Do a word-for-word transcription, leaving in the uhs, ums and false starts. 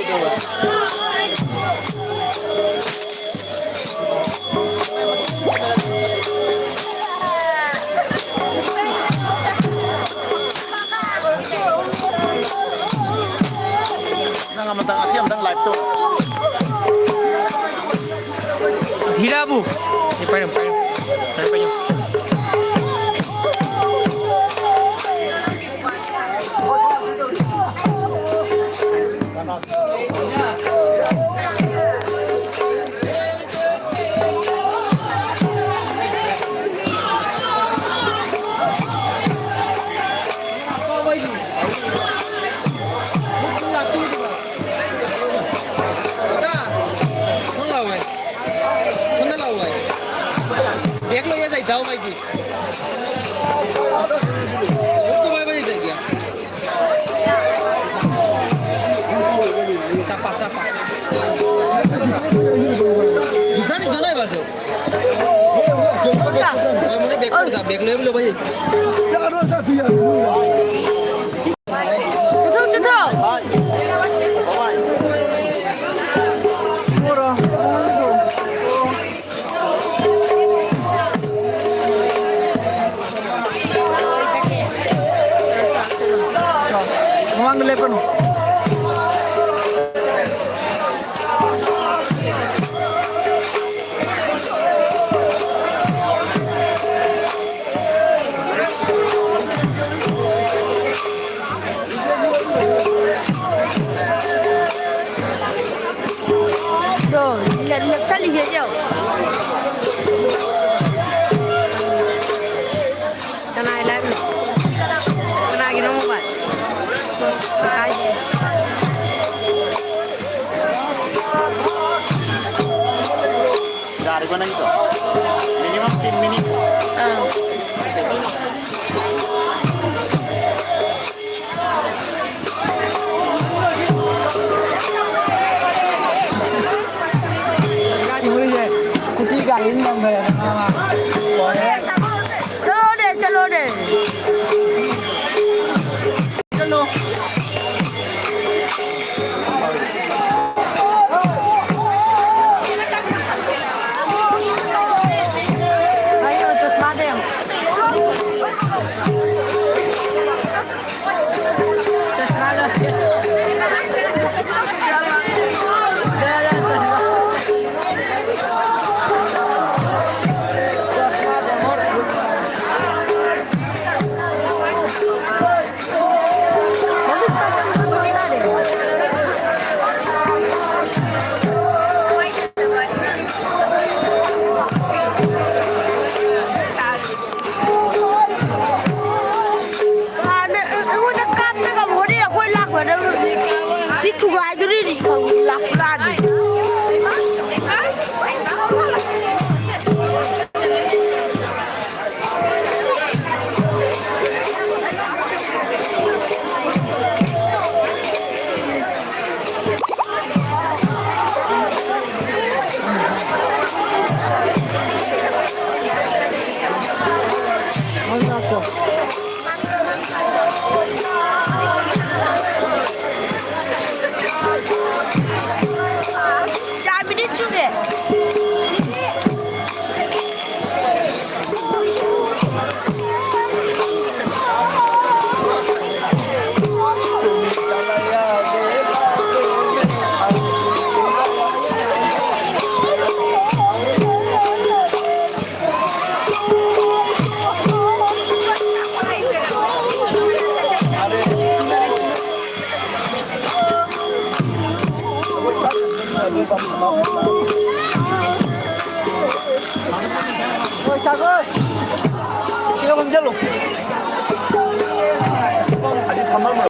ꯅꯪ ꯑꯃꯇꯪ, ꯑꯁꯤ ꯑꯃꯇꯪ live ꯇꯧ꯫ ꯍꯤꯔꯥꯕꯨ꯫ ꯁꯤ ꯄꯥꯏꯔꯝ, ꯄꯥꯏꯔꯝ꯫ ꯄꯥꯏꯔꯝ, ꯄꯥꯏꯔꯝ꯫ Back ꯂꯣꯏ ꯌꯥꯗꯩ ꯗꯥꯎ ꯃꯥꯏꯗꯤ꯫ ꯀꯃꯥꯏ ꯃꯥꯏꯗꯤ ꯇꯧꯒꯦ? ꯆꯥꯄꯥ, ꯆꯥꯄꯥ꯫ ꯗꯥꯅꯤ ꯗꯥꯅꯤ ꯕꯥꯖꯨ꯫ ꯃꯥꯅꯦ back ꯂꯣꯏ ꯗꯥ, back ꯂꯣꯏ ꯂꯣ ꯚꯥꯏ꯫ ꯆꯠꯊꯣꯛ, ꯆꯠꯊꯣꯛ꯫ ꯃꯃꯥꯡꯗ ꯂꯦꯞꯀꯅꯨ꯫ ꯑꯗꯣ ꯂꯦꯞ-, ꯂꯦꯞꯁꯜꯂꯤꯁꯦ ꯌꯦꯡꯉꯣ꯫ ꯀꯅꯥꯒꯤ live ꯅꯣ? ꯀꯅꯥꯒꯤꯅꯣ mobile? ꯀꯥꯏꯗꯦ꯫ ꯌꯥꯔꯦꯀꯣ ꯅꯪꯒꯤꯗꯣ? Minimum ꯇꯤꯟ minute꯫ ꯑꯥ꯫ ꯒꯥꯔꯤ ꯍꯣꯏꯁꯦ ꯁ꯭ꯀꯨꯇꯤ ꯒꯥꯔꯤ ꯅꯝꯈ꯭ꯔꯦ꯫ ꯆꯠꯂꯣꯅꯦ, ꯆꯠꯂꯣꯅꯦ꯫ ꯆꯠꯂꯣ꯫ ꯁꯤ ꯊꯨꯒꯥꯏꯗꯣꯔꯤꯅꯤ ꯈꯪꯕ꯭ꯔꯥ? ꯂꯥꯛꯄ꯭ꯔꯥꯗꯤ꯫